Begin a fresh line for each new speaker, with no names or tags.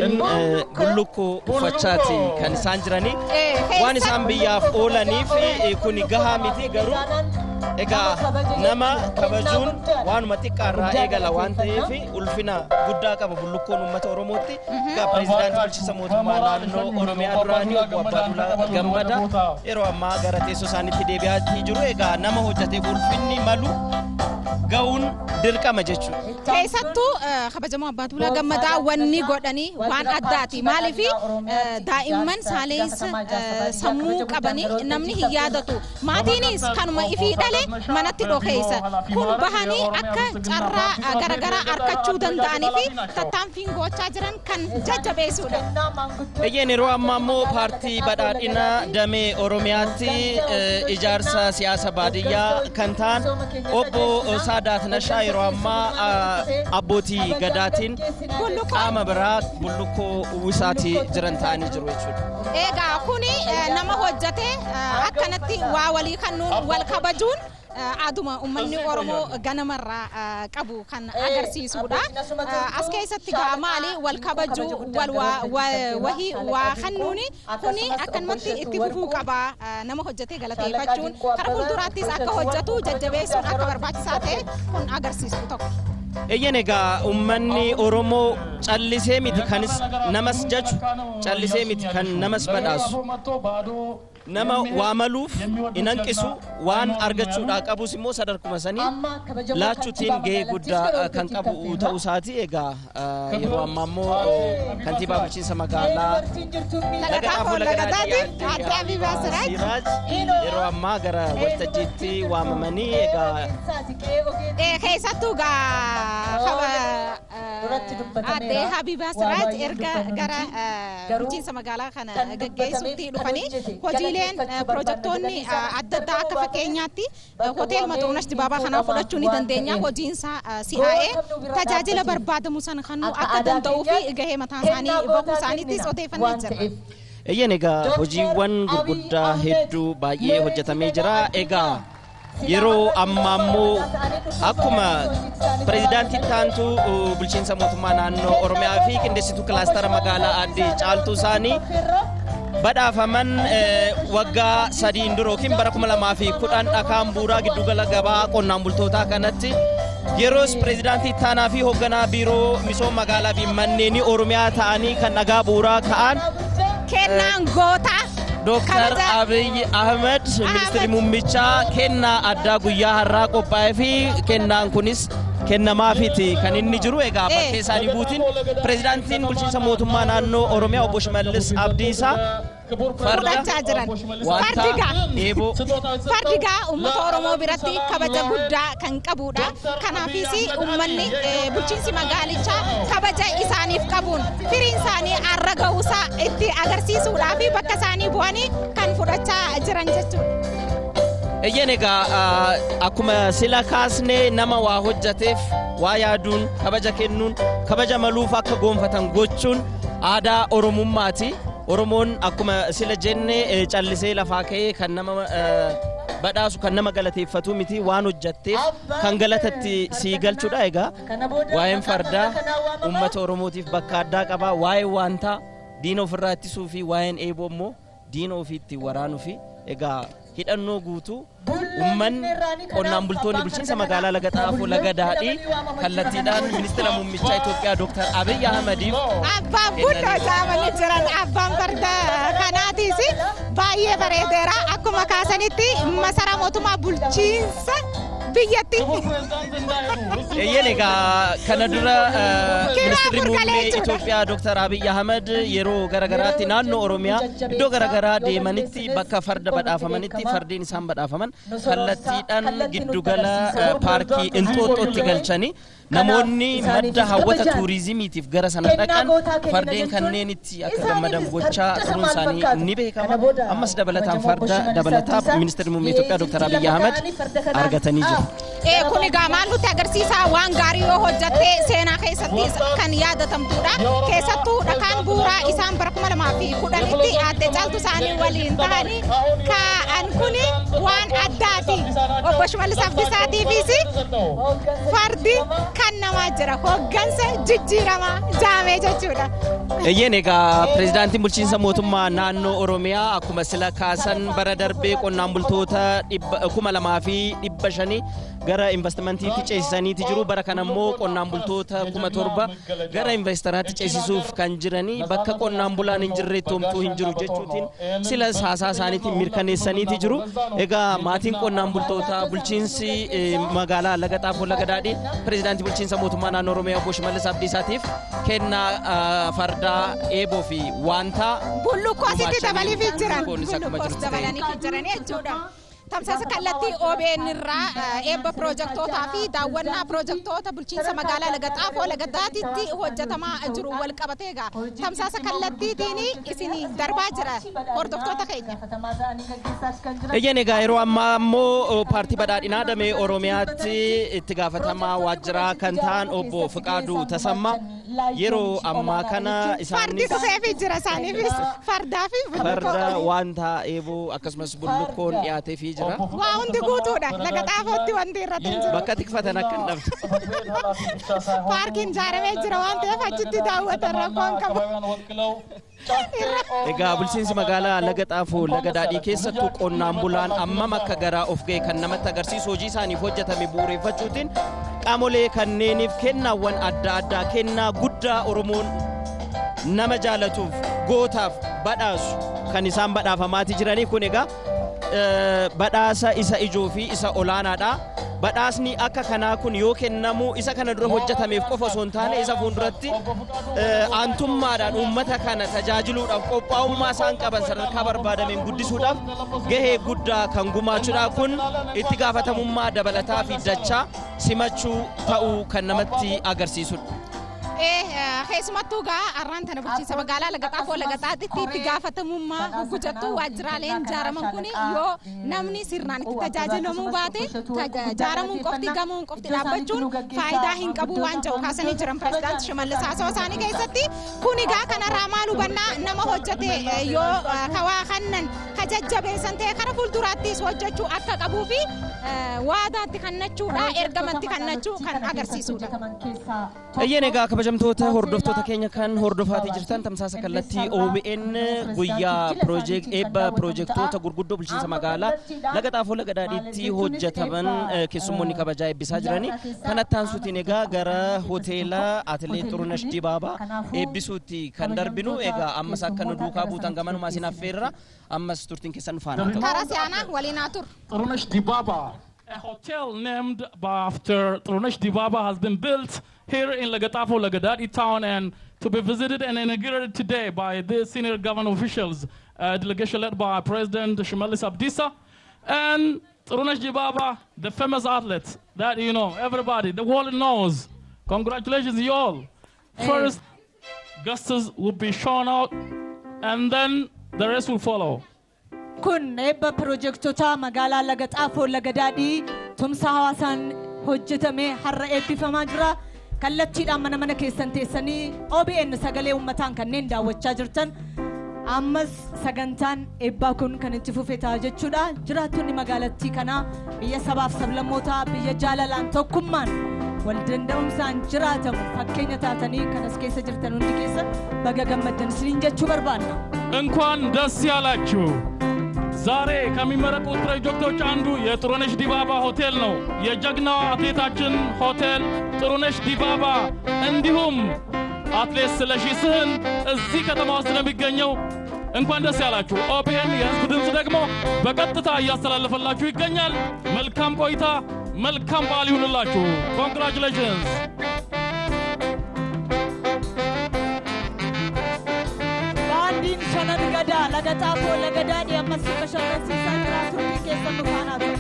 Bullukkoo uffachaati kan isaan jiranii. Waan isaan biyyaaf oolaniif kun gahaa miti, garuu egaa nama kabajuun waanuma xiqqaarraa eegala waan ta'eef ulfina guddaa qaba bullukkoon uummata Oromootti. Egaa pireezidaantii bulchiinsa mootummaa naannoo Oromiyaa duraanii obbo Abbaaduulaa Gammadaa yeroo ammaa gara teessoo isaaniitti deebi'aa jiru. Egaa nama hojjeteef ulfinni malu ga'uun dirqama jechuudha.
Keessattuu kabajamoo Abbaa Duulaa Gammadaa wanni godhanii waan addaati. Maaliif, daa'imman saaleensa sammuu qabanii namni hin yaadatu. Maatiinis kanuma ifii dhale manatti dhokeessa. Kun bahanii akka carraa garaagaraa argachuu danda'anii fi tattaanfiin gochaa jiran kan jajjabeessudha.
Eeyyeen, yeroo ammaa immoo Paartii Badhaadhinaa damee Oromiyaatti ijaarsa siyaasa baadiyyaa kan ta'an obbo Saadaat Nashaa yeroo ammaa abbootii gadaatiin qaama biraa bullukkoo uwwisaatii jiran ta'anii jiru jechuudha.
Egaa kuni nama hojjate akkanatti waa walii kennuun, wal kabajuun aduma uummanni Oromoo ganamarraa qabu kan agarsiisudha. As keessatti gaa maali, wal kabajuu, wal wahii waa kennuuni kuni akkanumatti itti fufuu qaba. Nama hojjetee galateeffachuun, karaa fuulduraattis akka hojjetu jajjabeessuun akka barbaachisaa ta'e kun agarsiisu tokko.
Eeyyeen, egaa uummanni Oromoo callisee miti kanis namas jaju, callisee miti kan namas badhaasu. Nama waa maluuf hin hanqisu, waan argachuudhaa qabus immoo sadarkuma sanii laachuutiin gahee guddaa kan qabu ta'uu isaati. Egaa yeroo ammaa immoo kantiibaa bulchiinsa magaalaa
Laga Xaafoo Laga Daadhii Aadde Abiibaa Siraaj
Siraaj yeroo ammaa gara waltajjiitti waamamanii egaa
Keessattuu gaa Aadde Habiibaa Siraaj erga gara bulchiinsa magaalaa kana gaggeessuutti dhufanii hojiileen pirojektoonni adda addaa, akka fakkeenyaatti hoteeluma Xurunesh Dibaabaa kanaa fudhachuu ni dandeenya. Hojiinsaa si'aa'ee tajaajila barbaadamu sana kennuu akka danda'uu fi gahee mataa isaanii bahuu isaaniittis odeeffannee jirra.
Eeyyeen, egaa hojiiwwan gurguddaa hedduu baay'ee hojjetamee jira. Egaa yeroo ammaa immoo akkuma pireezidaantii taantuu bulchiinsa mootummaa naannoo Oromiyaa fi qindeessituu kilaastara magaalaa Aadde Caaltuu isaanii badhaafaman, waggaa 3n dura yookiin bara 2010 dhakaan bu'uuraa giddugala gabaa qonnaan bultootaa kanatti yeroos pireezidaantii ittaanaa fi hoogganaa biiroo misooma magaalaa fi manneenii Oromiyaa ta'anii kan dhagaa bu'uuraa ka'an
Kennaan gootaa
Dooktar Abiy Ahmed, ministeerri muummichaa, kennaa addaa guyyaa har'aa qophaa'ee fi kennaan kunis kennamaafiti kan inni jiru. Egaa bakkee isaanii buutiin pireezidaantiin bulchiinsa mootummaa naannoo Oromiyaa obbo Shimallis Abdiisaa farda
fudhachaa jiran.
Wanta
Fardi gaa
eeboo
Fardi gaa uummata Oromoo biratti kabaja guddaa kan qabudha. Kanaafis uummanni, bulchiinsi magaalichaa kabaja isaaniif qabuun firiin isaanii har'a gahuusaa itti agarsiisuudhaa fi bakka isaanii bu'anii kan fudhachaa jiran jechuudha.
Eeyyeen, egaa akkuma sila kaasnee nama waa hojjateef waa yaaduun, kabaja kennuun, kabaja maluuf akka goonfatan gochuun aadaa Oromummaati. Oromoon akkuma sila jenne callisee lafaa ka'ee kan nama badhaasu, kan nama galateeffatu miti, waan hojjatteef kan galatatti sii galchuudha. Egaa waa'een fardaa uummata Oromootiif bakka addaa qaba. Waa'een waantaa diina ofirraa ittisuu fi waa'een eeboo immoo diina ofiitti waraanuu fi egaa hidhannoo guutuu uummanni qonnaan bultoonni bulchiinsa magaalaa Laga Xaafoo Laga Daadhii kallattiidhaan ministeera muummichaa Itoophiyaa Dr. Abiy Ahmediif
Abbaan bulloo jaamanii jiran, abbaan farda kanaatis baay'ee bareedeera. Akkuma kaasanitti masaraa mootummaa bulchiinsa biyyatti.
Eeyyeen, egaa kana dura ministeerri muummee
jechuudha.
Itoophiyaa Dr. Abiy Ahmed yeroo garagaraatti naannoo Oromiyaa iddoo garagaraa deemanitti bakka farda badhaafamanitti fardeen isaan badhaafaman kallattiidhaan giddugala paarkii Inxooxxootti galchanii namoonni madda hawwata tuurizimiitiif gara sana dhaqan fardeen kanneen itti akka gammadan gochaa turuun isaanii ni beekama. Ammas dabalataan farda dabalataa ministeerri muummee Itoophiyaa Dr. Abiy Ahmed argatanii jiru.
Kun egaa maal nutti agarsiisa? Waan gaarii yoo hojjatte seenaa keessattis kan yaadatamtudha. Keessattuu dhakaan Bu'uuraa isaan bara 2010tti aadde Caaltuu isaanii waliin ta'anii kaa'an kuni waan addaati. Obbo Shimallis Abdiisaatiifis fardi kan namaa jira. Hooggansa jijjiiramaa jaamee jechuudha.
Eeyyeen, egaa pirezidaantiin bulchiinsa mootummaa naannoo Oromiyaa akkuma sila kaasan bara darbee qonnaan bultoota 2500 gara investimantiitti ceesisaniiti jiru. Bara kana immoo qonnaan bultoota 7000 gara investaraatti ceesisuuf kan jiranii, bakka qonnaan bulaan hin jirreetti homtuu hin jiru jechuutiin silas haasaa isaaniitiin mirkaneessaniiti jiru. Egaa maatiin qonnaan bultoota, bulchiinsi magaalaa Laga Xaafoo Laga Daadhii pirezidaantii bulchiinsa mootummaa naannoo Oromiyaa obbo Shimallis Abdiisaatiif kennaa fardaa, eeboo fi waantaa
Bullukkoo asitti dabaliifii jiran.
Bullukkoonis akkuma
Bullukkos
jirutti ta'e.
dabalaniifii jiran jechuudha. Tamsaasa kallattii OBN irraa eebba piroojektootaa fi daawwannaa piroojektota bulchiinsa magaalaa Laga Xaafoo Laga Daadhiitti hojjetamaa jiru wal qabatee egaa tamsaasa kallattiitiin isin darbaa jira, hordoftoota keenya.
Eeyyeen, egaa yeroo ammaa immoo paartii badhaadhinaa damee Oromiyaatti itti gaafatamaa waajjiraa kan ta'an obbo Fiqaaduu Tasammaa yeroo ammaa kana
Fardi
isaanis
dhufeefii jira isaaniifis, fardaa fi
farda,
bullukkoo.
Wanta eeboo akkasumas bullukkoon dhiyaateefii jira.
Waa hundi guutuudha. Laga Xaafootti wanti irratti hin jiru.
Bakka tikfatan akka hin dhabne.
Paarkiin ijaaramee jira waan ta'eef achitti daawwatan, rakkoon qabu.
Egaa bulchiinsi magaalaa Laga Xaafoo Laga Daadhii keessattuu qonnaan bulaan ammam akka garaa of ga'e kan namatti agarsiisu hojii isaaniif hojjetame bu'uureffachuutiin qaamolee kanneeniif kennaawwan adda addaa, kennaa guddaa Oromoon nama jaalatuuf gootaaf badhaasu kan isaan badhaafamaati jiranii. Kun egaa badhaasa isa ijoo fi isa olaanaadha. Badhaasni akka kanaa kun yoo kennamu isa kana dura hojjetameef qofa osoo hin taane isa fuulduratti aantummaadhaan uummata kana tajaajiluudhaaf qophaa'ummaa isaan qaban sadarkaa barbaadameen guddisuudhaaf gahee guddaa kan gumaachuudha. Kun itti gaafatamummaa dabalataa fi dachaa simachuu ta'uu kan namatti agarsiisudha.
Keessumattuu gaa har'aan tana bulchiinsa magaalaa Laga Xaafoo Laga Daadhiitti itti gaafatamummaa hojjettu waajjiraaleen ijaaraman kun yoo namni sirnaan itti tajaajilamuu baate ijaaramuun qofti, gamoon qofti dhaabbachuun faayidaa hin qabu waan jedhu kaasanii jiran pirezidaanti Shimallis haasawaa isaanii keessatti. Kun egaa kanarraa maal hubannaa? Nama hojjete yoo kawaa kannan ka jajjabeessan ta'e kara fuulduraattis hojjechuu akka qabuu fi waadaatti kannachuudha, ergamatti kannachuu kan agarsiisudha.
Eeyyeen, egaa kabajamtoota hordoftoota keenya kan hordofaatii jirtan tamsaasa kallattii OBN guyyaa eebba piroojeektoota gurguddoo bulchiinsa magaalaa Laga Xaafoo Laga Daadhiitti hojjetaman keessummoonni kabajaa eebbisaa jiranii kanatti aansuutiin egaa gara hoteela Atileet Xurunesh Dibaabaa eebbisuutti kan darbinu. Egaa ammas akka nu duukaa buutan gamanumaa isin affeerra. Ammas turtiin keessan nu faana haa ta'u.
Karaa si'aanaa waliin haa turu.
Tirunesh Dibaba.
A hotel named after Tirunesh Dibaba has been built here in Legetafo Legedadi town and to be visited and inaugurated today by the senior government officials, delegation led by President Shimelis Abdisa. And Tirunesh Dibaba, the famous athlete that you know, everybody, the world knows. Congratulations, you all. First, guests will be shown out and then the rest will follow.
Kun eebba piroojektota magaalaa Laga Xaafoo Laga Daadhii tumsa hawaasaan hojjetame har'a eebbifamaa jira. Kallattiidhaan mana mana keessan teessanii OBN sagalee uummataan kanneen daawwachaa jirtan ammas sagantaan eebbaa kun kan itti fufe ta'a jechuudha. Jiraattonni magaalattii kanaa biyya sabaaf sablammootaa, biyya jaalalaan, tokkummaan, wal danda'umsaan jiraatamu fakkeenya taatanii kan as keessa jirtan hundi keessan baga gammaddan isiniin jechuu barbaanna.
እንኳን ደስ ያላችሁ። ዛሬ ከሚመረቁት ፕሮጀክቶች አንዱ የጥሩነሽ ዲባባ ሆቴል ነው። የጀግናዋ አትሌታችን ሆቴል ጥሩነሽ ዲባባ እንዲሁም አትሌት ስለሺ ስህን እዚህ ከተማ ውስጥ ነው የሚገኘው። እንኳን ደስ ያላችሁ። ኦቢኤን የህዝብ ድምፅ ደግሞ በቀጥታ እያስተላለፈላችሁ ይገኛል። መልካም ቆይታ፣ መልካም በዓል ይሁንላችሁ። Congratulations።
Baandiin Shanan Gadaa Laga Xaafoo Laga Daadhii ammas bashannansiisaa jira. Turtii keessan nu faanaa ta'u.